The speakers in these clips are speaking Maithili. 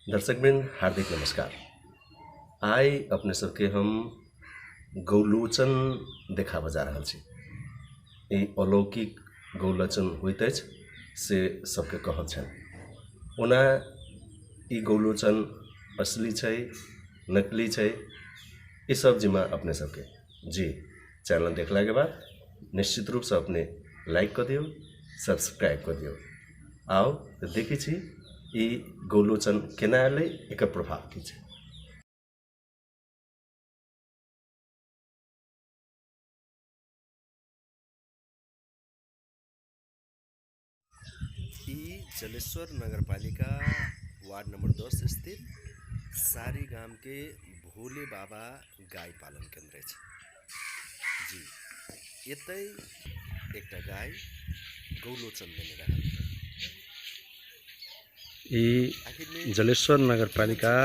दर्शकवृंद हार्दिक नमस्कार। आइ अपने सबके हम गौलोचन देखाबऽ जा रहल छी। ई अलौकिक गौलोचन होइत अछि से सबके कहब छनि। ओना ई गौलोचन असली छै नकली छै ई सब जिम्मा अपने सबके। जी चैनल देखलाके बाद निश्चित रूपसँ अपने लाइक कऽ दियौ, सब्सक्राइब कऽ दियौ। आउ तऽ देखै छी ई गौलोचन केना एलै, एकर प्रभाव की छै। ई जलेश्वर नगरपालिका वार्ड नंबर 10 स्थित सारी गाम के भोले बाबा गाय पालन केंद्र अछि। जी एतै एकटा गाय गौलोचन देने रहल। ई जलेश्वर नगरपालिका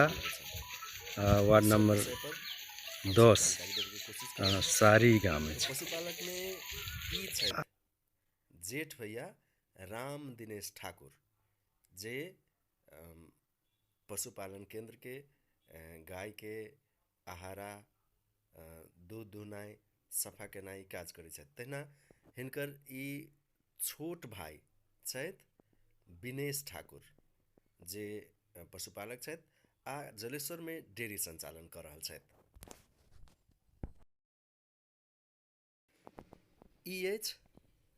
वार्ड नंबर 10 सारी गाम अछि। पशुपालक में ई छथि जेठ भैया राम दिनेश ठाकुर, जे पशुपालन केंद्र के गाय के आहारा, दूध दुहनाइ, सफा केनाइ काज करै छथि। तहिना हिनकर ई छोट भाई छथि विनेश ठाकुर, जे पशुपालक छथि आ जलेश्वर में डेयरी संचालन कऽ रहल छथि। ई अछि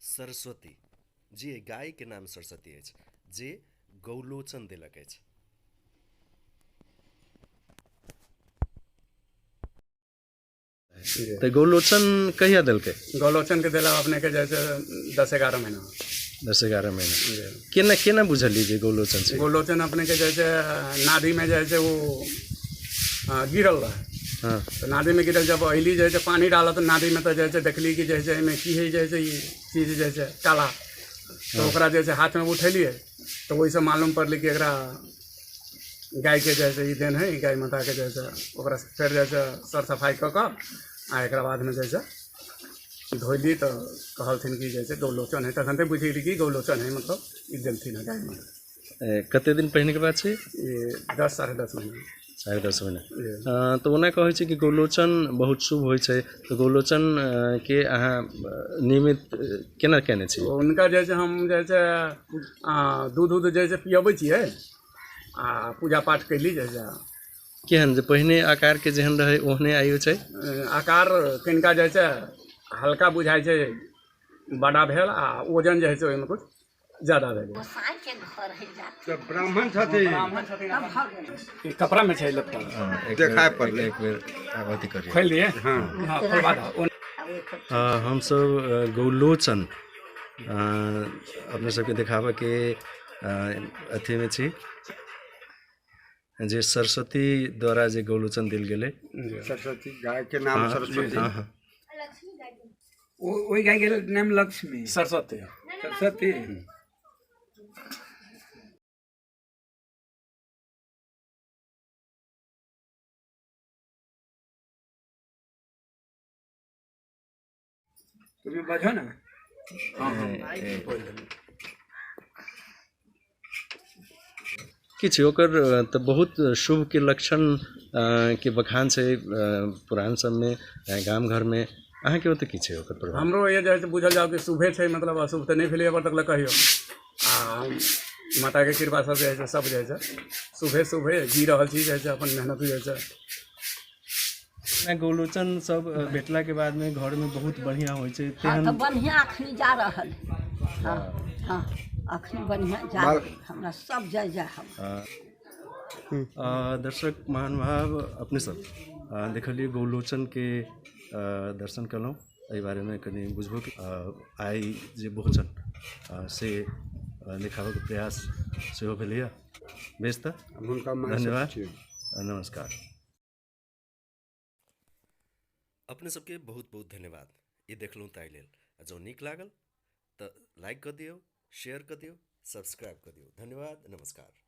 सरस्वती, जे गाय के नाम सरस्वती अछि, जे गौलोचन देलक अछि। तऽ गौलोचन कहिया देलकै? गौलोचन के देलक अपने के जैसे 10-11 महीना। 10-11 महीना। केना केना बुझलियै जे गौलोचन छै? गौलोचन अपने के जैसे नादी में जैसे वो गिरल रहे। तो नादी में गिरल जब अली जैसे पानी डाला तो नादी में तो जैसे देखली कि जैसे एहिमे की है जैसे ई चीज जैसे काला, तो ओकरा जैसे हाथ में उठेलियै तो ओहिसँ मालूम पड़लै कि एकरा गाय के जैसे ई देन है, गाय माता के जैसे ओकरा फेर जैसे सर सफाई कऽ कऽ आ एकरा बादमे जैसे धोली तऽ कहलथिन कि जैसे गौलोचन है, तखन तऽ बुझि गेली कि गौलोचन है, मतलब ई देलथिन है गाय माता। कते दिन पहिने के बात छै? ई 10 साढ़े 10 महीना। 10.5 महीना। तऽ ओना कहै छै कि गौलोचन बहुत शुभ होइ छै, तऽ गौलोचन के अहाँ नियमित केना केने छी? हुनका जैसे हम जैसे दूध उध जैसे पियबै छियै आ पूजा पाठ कैली जैसे। केहन जे पहिने आकार के जेहन रहै ओहने आइयो छै? आकार कनिका जैसे हल्का बुझाइ छै, बड़ा भेल आ वजन जे होइ छै ओहिमे कुछ ज्यादा भेल। तऽ ब्राह्मण छथिन। ई कपड़ा में छै लपटल। देखाय पड़लै। एक बेर अथी करियौ। खोलि दियै? हँ, खोलबा दहो। हमसब गौलोचन अपने सबके देखाबऽके अथीमे छी जे सरस्वती द्वारा जे गौलोचन देल गेलै। सरस्वती गाय के नाम सरस्वती। हाँ। ओहि गाय के नाम लक्ष्मी। सरस्वती। सरस्वती। तुम्हें बजो ना। किछु ओकर तऽ बहुत शुभ के लक्षण के बखान छै पुराण सबमे, गाम घरमे। अहाँके ओतऽ की छै ओकर प्रभाव? हमरो ये जे बुझल जाउ कि शुभे छै, मतलब अशुभ तऽ नहि भेलै अबर तक लए कहियो। आ माताके कृपा सब जे है सब जे है शुभे शुभे जी रहल छी, जे अपन मेहनत जे है। गौलोचन सब भेटला के बाद में घर में बहुत बढ़िया होइ छै। हाँ, तऽ बढ़िया अखनी जा रहल है। हाँ, हाँ, अखनी बढ़िया जा रहल है। हमरा सब जय जय हम। दर्शक महानुभाव अपने सब देखलिए गौलोचन के दर्शन कयलहुँ, एहि बारेमे कनि बुझबो। आइ जे भोजन से देखाबऽके प्रयास सेहो भेलैए। बेस तऽ धन्यवाद, नमस्कार। अपने सबके बहुत बहुत धन्यवाद ई देखलहुँ ताहि लेल। आ जँ नीक लागल तऽ लाइक कऽ दियौ, शेयर कऽ दियौ, सब्सक्राइब कऽ दियौ। धन्यवाद, नमस्कार।